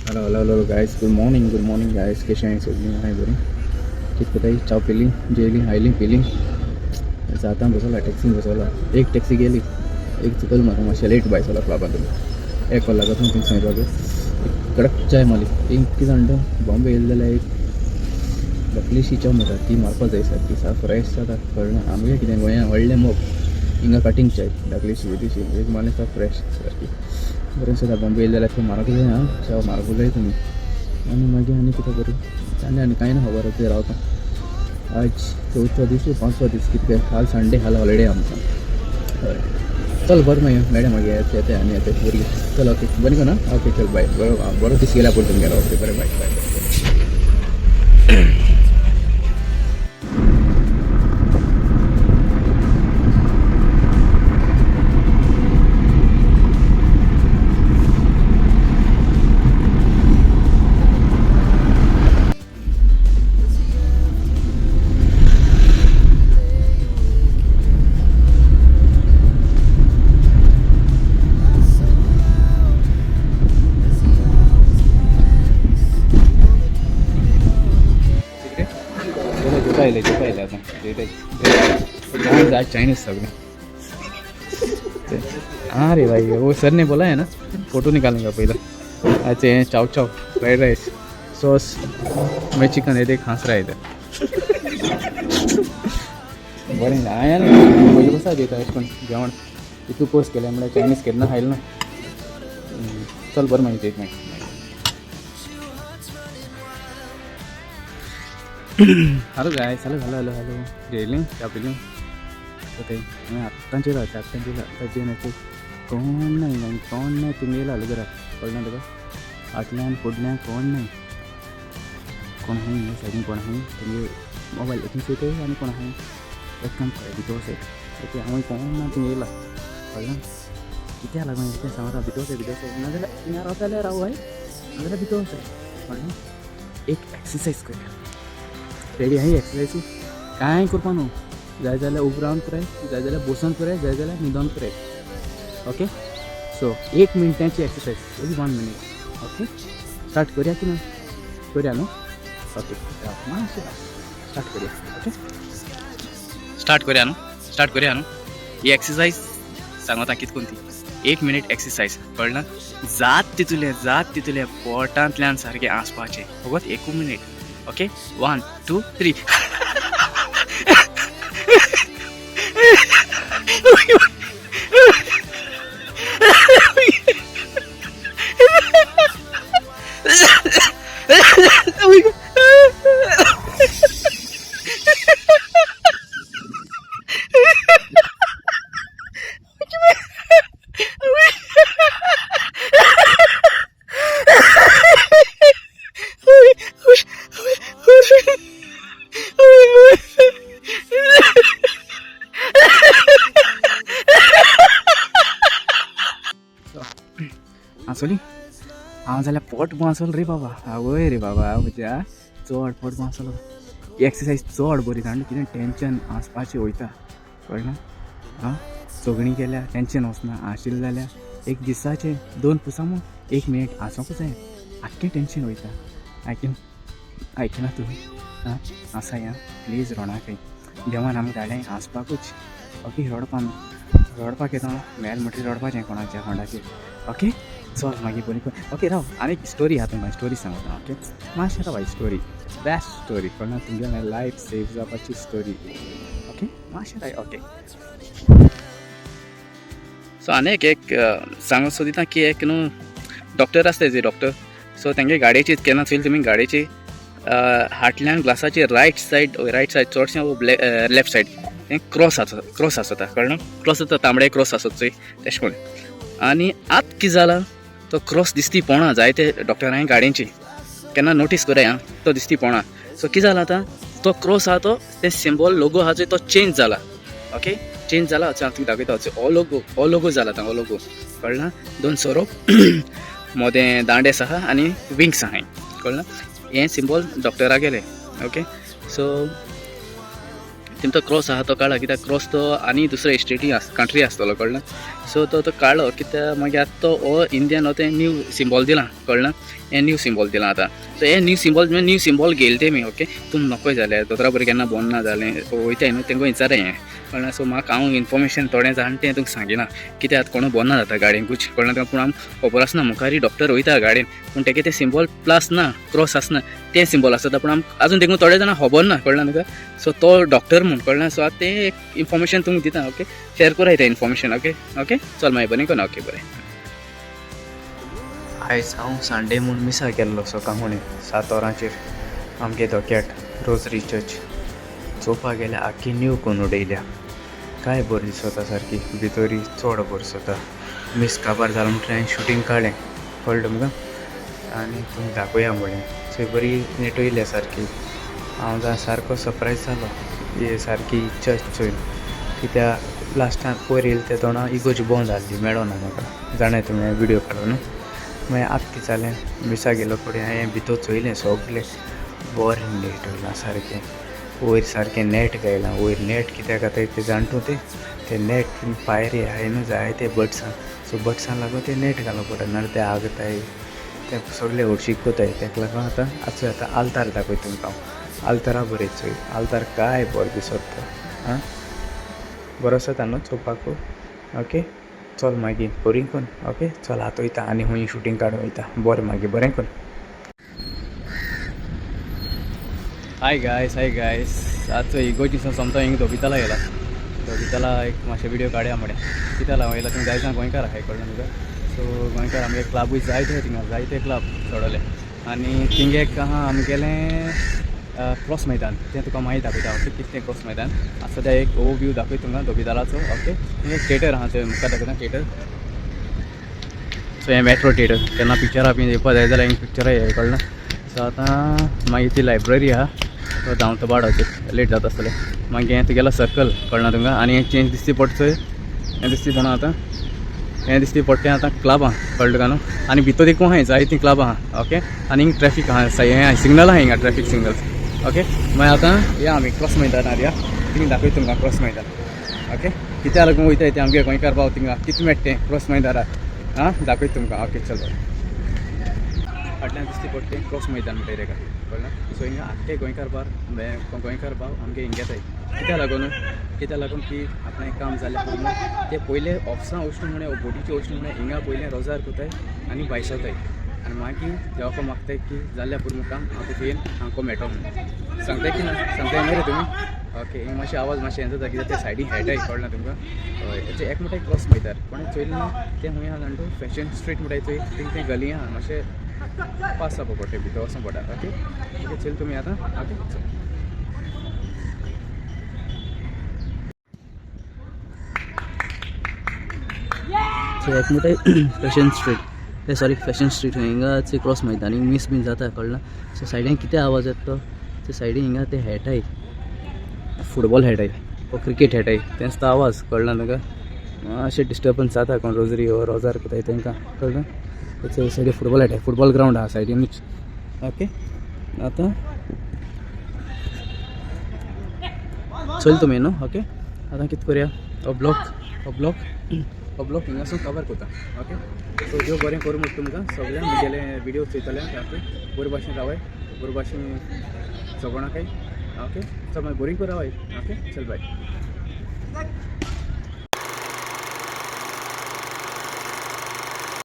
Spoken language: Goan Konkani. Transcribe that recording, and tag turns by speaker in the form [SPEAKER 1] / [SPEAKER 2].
[SPEAKER 1] Hello hello hello guys, good morning, good morning guys. कशें आहाय सगळीं? आहाय बरीं? कितें करताय? च्याव पिली, जेयली, आयली, पिली. आतां बसोला टॅक्सीन बसोला. एक टॅक्सी गेली, एक चुकल म्हाका. मातशें लेट बाय चलो क्लबान. तुमी एक वर लागत न्हू थिंग सांगपाक. एक कडक चाय मारली. एक कितें जाणा, बॉम्बे येयले जाल्यार एक धाकलीशी च्याव मेळटा, ती मारपा जाय सारकी, साफ फ्रेश जाता, कळना. आमगे कितें गोंया व्हडलें मोग, हिंगा कटींग चाय धाकलीशी येदीशी एक मारली, साफ फ्रेश सारकी, बरें दिसता. बॉम्बे येयले जाल्यार खंय मारूंक जाय. आं, च्याव मारपाक जाय तुमी. आनी मागीर आनी कितें करूं आनी आनी कांय ना खबर. ते रावता. आज चवथो दीस, पांचवो दीस कितें. काल संडे, काल हॉलिडे आमकां. हय, चल बरें, मागीर मेळ्ळें. मागीर येते येते आनी येते भुरगीं. चल, ओके, बरें कर. ओके, चल, बाय. बरो बरो दीस गेला पूण तुमगेलो. ओके, बरें, बाय बाय. कितें जेवपा येयले, जेवपा येयले. आतां जेवताय जेवण. आज चाइनीज सगळे. हाँ रे भाई, वो सर ने बोला है ना, फोटो निकालने का पहला. अच्छा, ये चाव चाव, फ्राइड राइस, सॉस मैं चिकन. ये देख, हंस रहा है इधर. बरें, हांवें पयलीं कसा दिता अशें करून जेवण. इतू पोस्ट केलें म्हळ्यार चायनीज केन्ना खायलें ना. चल बरें, मागीर एक मागीर. Hello guys, hello hello hello hello. जेयली, च्या पिली. ते हांवें आत्तां जेयला, आत्तां जेयला. आत्तां जेवन येता. कोण ना हिंगा, कोण ना. थिंगा येयला हालीं कळना तुका. फाटल्यान फुडल्यान कोण ना. कोण आहाय हिंगा सायडीन? कोण आहाय तुमगे मोबायल हितून चोयताय आनी कोण आहाय? एक काम कर, भितर वचय. ओके, हांव कोण ना थिंगा येयला, कळ्ळें? कित्याक लागून कितें सांगता. भितर वचय, भितर वचय. नाजाल्यार थिंगा रावता जाल्यार राव हय, नाजाल्यार भितर वचय, कळ्ळें? एक एक्सरसायज करया. रेडी आहाय एक्सरसायज? कांय करपा न्हू. जाय जाल्यार उब रावन कराय, जाय जाल्यार बसून कराय, जाय जाल्यार न्हिदोन कराय. ओके, सो एक मिनटाची exercise, only one minute. Okay, start करया की ना? करया न्हू? ओके, मातशें स्टार्ट करया. ओके, स्टार्ट करया न्हू? स्टार्ट करया न्हू? ही एक्सरसायज सांगता कित कोण ती. एक मिनीट एक्सरसायज, कळना? जात तितूलें, जात तितूलें पोटांतल्यान सारकें हांसपाचें. फकत एकू minute. Okay, one two three. हांसोली हांव जाल्यार पोट हांसोलो रे बाबा. आवय रे बाबा म्हज्या, चड पोट हांसलो. ही एक्सरसायज चड बरी जाण. कितें टेंशन हांसपाचें वयता, कळना? आं, सगळीं केल्यार टेंशन वचना. हांशिल्लें जाल्यार एक दिसाचें दोन पुसां एक मिनीट हांसोंकूच जाय, आख्खें टेंशन वयता. आयकून आयकना तूं? आं, आसाय. आं, प्लीज रोणाकय. देवान आमकां धाडलें हांसपाकूच, ओके? रडपा न्हू. रडपाक येता मेल म्हणटकीर रडपाचें कोणाच्या कोणाचेर. ओके, चल मागीर बरी. ओके, राव, आनी एक स्टोरी आहा तुमकां. स्टोरी सांगता. ओके, मातशें राव. स्टोरी बेस्ट स्टोरी, कळना तुमगे लायफ सेव जावपाची स्टोरी. ओके, मातशें राव. ओके, सो आनी एक एक सांगूंक सोदिता की एक न्हू डॉक्टर आसता जे डॉक्टर. सो तेंगे गाडयेची केन्ना चोयली तुमी, गाडयेची फाटल्यान ग्लासाची रायट सायड, रायट सायड चडशें ब्लॅक, लेफ्ट सायड तें क्रॉस आसा, क्रॉस आसता, कळना? क्रॉस आसता, तांबडे क्रॉस आसत चोय, तेशें करून. आनी आत कितें जालां, तो क्रॉस दिसती पोणा. जायते डॉक्टरांनी गाडयेची केन्ना नोटीस कराय. आं, तो दिसती पोणा. सो कितें जालां आतां, तो क्रॉस आहा तो, ते सिंबॉल लोगो आहा चोय, तो चेंज जाला. ओके, चेंज जाला. हांव तुमकां दाखयता. हो लोगो, हो लोगो जाला आतां. हो लोगो कळना? दोन सोरोप, मोदें दांडेस आहा आनी विंग्स आहाय, कळना? हें सिंबॉल डॉक्टरा गेलें. ओके, सो तेमचो क्रॉस आहा तो काडला, कित्याक क्रॉस तो आनी दुसरे स्टेटी आस, कंट्री आसतलो, कळना? सो तो तो काडलो कित्याक मागीर आतां तो हो इंडियन हो तें न्यू सिंबॉल दिलां कळना, हें न्यू सिंबॉल दिलां आतां. सो हें न्यू सिंबॉल म्हणजे न्यू सिंबॉल घेयले तेमी. ओके तुम नकोय जालें दोतोरा बरें केन्ना बोन ना जालें वयताय न्हू तेंका विचाराय हें कळना. सो म्हाका हांव इन्फॉर्मेशन थोडें जाण तें तुमकां सांगिना कित्याक आतां कोणू बोन ना जाता गाडयेनकूच कळना तुका. पूण आमकां खबर आसना मुखारी डॉक्टर वयता गाडयेन पूण तेगे तें सिंबॉल प्लस ना क्रॉस आसना तें सिंबॉल आसता पूण आमकां आजून तेंका थोडे जाणां खबर ना कळना तुका. सो तो डॉक्टर म्हूण कळना. सो आतां तें एक इन्फॉर्मेशन तुमकां दिता. ओके शेअर कराय तें इन्फॉर्मेशन. ओके ओके चल मागीर बरें कोन. ओके बरें. आयज हांव संडे म्हूण मिसा गेल्लो सकाळ 7 वरांचेर आमगे धोक्याट रोजरी चर्च चोवपाक गेल्यार आख्खी न्यू करून उडयल्या. काय बरी दिसता सारकी भितरी चड बरी दिसता. मीस काबार जालें म्हणटकीर हांवें शुटींग काडलें कळ्ळें तुमकां आनी तुमकां दाखोवया म्हणलें. सो बरी नेटयल्या सारकी. हांव जाल्यार सारको सरप्रायज जालो ही सारकी चर्च चोयन कित्याक लास्टाक पयर येयले ते तोंडा इगोर्ज बंद जाल्ली मेळोना म्हाका जाणाय तुमी विडियो काडून न्हू. मागीर आतां कितें जालें मिसा गेलो फुडें हांवें भितर चोयलें सगलें बरें नेट सारकें वयर सारकें नेट घायलां. वयर नेट कित्याक घाताय तें जाण तूं तें तें नेट पायरी आहाय न्हू जायते बर्ड्सां सो बर्ड्सां लागून तें नेट घालूंक पडटा नाल्यार ते आगताय ते सगळे हळशीक कोताय. तेका लागून आतां आतां आतां आल्तार दाखयता तुमकां हांव. आल्तारा बरें चोय आल्तार काय बरें दिसता तो आं बरो आसता न्हू चोवपाकू. ओके चल मागीर बरी कोन. ओके चल आतां वयता आनी खूंय शुटींग काडूंक वयता. बरें मागीर बरें कोन. हाय गायस, हाय गायस. आतां इगोर्जीसून सोमतो हिंग दोबिताला येयला. दोबिताला एक मातशें विडियो काडया म्हणें कित्याक लागून येयला तुमकां जायते गोंयकार आहाय कळ्ळें तुमकां. सो गोंयकार आमगे क्लबूय जायते थिंगा जायते क्लब चडोले आनी थिंग एक आहा आमगेलें क्रॉस मैदान तें तुका मागीर दाखयता. ओके कितें तें क्रॉस मैदान आतां सद्या एक ओवरव्यू दाखयता तुमकां दोबितालाचो. ओके थिंग एक थिएटर आहा थंय मुखार दाखयता थिएटर. सो हें मेट्रो थिएटर केन्ना पिक्चरां बीन येवपा जाय जाल्यार हिंग पिक्चरां हे कळना. सो आतां मागीर ती लायब्ररी आहा तो धांवतो बाड लेट जाता आसतलें. मागीर हें तुगेलो सर्कल कळना तुमकां आनी हें चेंज दिसती पडटा चोय हें दिसती पडना आतां हें दिसती पडटा तें आतां क्लब आहा कळ्ळें तुका न्हू. आनी भितर देखून आहाय जायतीं क्लब आहा. ओके आनी हिंग ट्रॅफीक आहा हें सिग्नल आहा हिंगा ट्रॅफीक सिग्नल. ओके मागीर आतां या आमी क्रॉस मैदानार या थिंग दाखयता तुमकां क्रॉस मैदान. ओके कित्याक लागून वयताय तें आमगे गोंयकार भाव थिंगा कितें मेळटा तें क्रॉस मैदानार आं दाखयता तुमकां. ओके चल फाटल्यान दिसती पडटा तें क्रॉस मैदान म्हणटाय तेका कळ्ळें. सो हिंगा आख्खे गोंयकार बार गोंयकार भाव आमगे हिंग येताय कित्याक लागून कित्याक लागून की आपणें काम जालें पूर्ण ते पयले ऑफिसां वचून म्हणे बोटीचे वचून म्हणे हिंगा पयलें रोजार कोताय आनी भायसताय आनी मागीर देवाक मागताय की जाल्ल्या पूर्ण काम हांव तुका येवन हांव मेळटो म्हणून सांगताय की ना सांगताय न्हय रे तुमी. ओके हिंग मातशें आवाज मातशें हें जाता कित्याक ते सायडीन खेळटाय कळना तुमकां. हय हेचें एक म्हणटा क्रॉस मैदान कोणें चोयलें ना तें खूंय आहा जाणा तूं फॅशन स्ट्रीट म्हणटाय चोय थिंग तें गली आहा मातशें पास जावपा पडटा भितर वचों पडटा. ओके ओके चल तुमी आतां. ओके चल. सो एक म्हणटा fashion street sorry fashion street हिंगा क्रॉस मैदान हिंग मीस बीन जाता कळना. सो सायडीन कितें आवाज येता तो ते सायडीन हिंगा ते खेळटाय फुटबॉल खेळटाय वो क्रिकेट खेळटाय तेंच तो आवाज कळना तुका. मातशें डिस्टर्बन्स जाता कोण रोजरी हो रोजार कोताय तेंकां कळना. सायडीन फुटबॉल खेळटाय फुटबॉल ग्रावंड आहा सायडीनूच. ओके आतां चल तुमी न्हू. ओके आतां कितें करुया हो ब्लॉक हो ब्लॉक हो ब्लॉक हिंगासून कवर करता. ओके सो देव बरें करूं म्हणटा तुमकां सगळ्यांक म्हगेले विडियो चोयतले ओके बरे भाशेन रावाय बरे भाशेन जगोणाकाय. ओके चल मागीर बरी करून रावाय. ओके चल बाय.